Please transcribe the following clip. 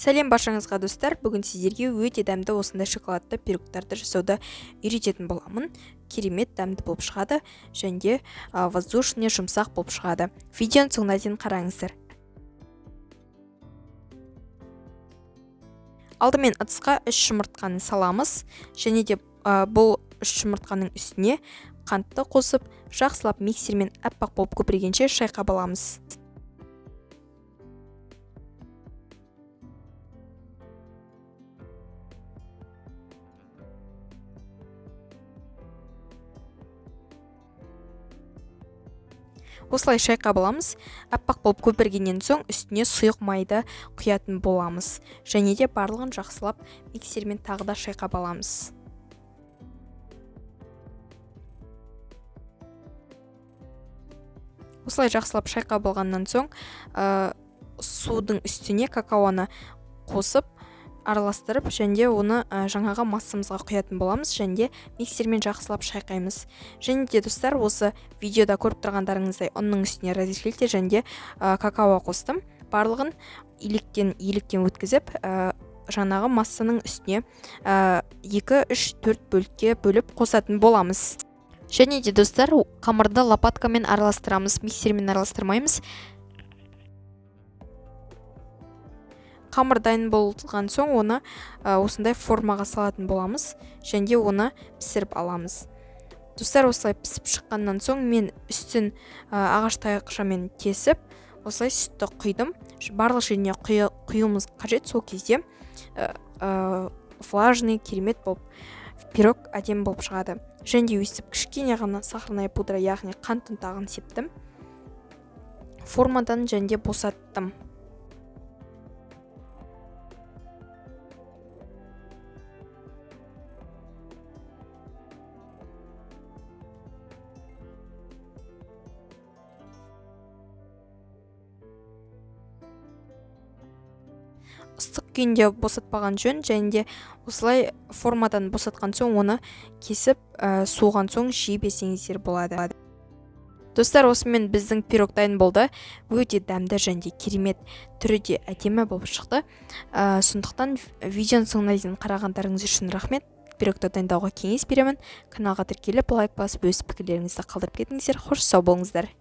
Сәлем баршаңызға, достар! Бүгін сіздерге өте дәмді осындай шоколадты пирогтарды жасауды үйрететін боламын. Керемет дәмді болып шығады және де воздушный, жұмсақ болып шығады. Видеоның соңына дейін қараңыздар. Алдымен ыдысқа 3 жұмыртқаны саламыз және де бұл 3 жұмыртқаның үстіне қантты қосып, жақсылап миксермен аппақ болып көпіргенше шайқап аламыз. Осылай шайқап аламыз. Аппақ болып көпіргеннен соң үстіне сұйық майды құятын боламыз. Және де барлығын жақсылап миксермен тағы да шайқап аламыз. Осылай жақсылап шайқап алғаннан соң судың үстіне какаоны қосып, араластырып, және де оны жаңағы массамызға құятын боламыз, және де миксермен жақсылап шайқаймыз. Және де, достар, осы видеода көріп тұрғандарыңыздай ұнның үстіне разрыхлитель және де какао қостым. Барлығын електен өткізіп, жаңағы массаның үстіне 2, 3, 4 бөлікке бөліп қосатын боламыз. Және де, достар, қамырды лопаткамен араластырамыз, миксермен араластырмаймыз. Қамыр дайын болған соң оны осындай формаға салатын боламыз және де оны пісіріп аламыз. Достар, осылай пісіп шыққаннан соң мен үстін ағаш таяқшамен кесіп, осылай сүтті құйдым. Барлық жеріне құюымыз қажет, сол кезде влажный, керемет болып пирог әдемі болып шығады. Және де өстіп кішкене ғана сахарная пудра, яғни қант ұнтағын септім. Формадан және де босаттым. Ыстық күйінде босатпаған жөн, және де осылай формадан босатқан соң оны кесіп, суыған соң жей берсеңіздер болады. Достар, осымен біздің пирог дайын болды. Өте дәмді және де керемет, түрі де әдемі болып шықты. Сондықтан видеоның соңына дейін қарағандарыңыз үшін рахмет. Пирогты дайындауға кеңес беремін. Каналға тіркеліп, лайк басып, өз пікірлеріңізді қалдырып кетіңіздер. Хош, сау болыңыздар.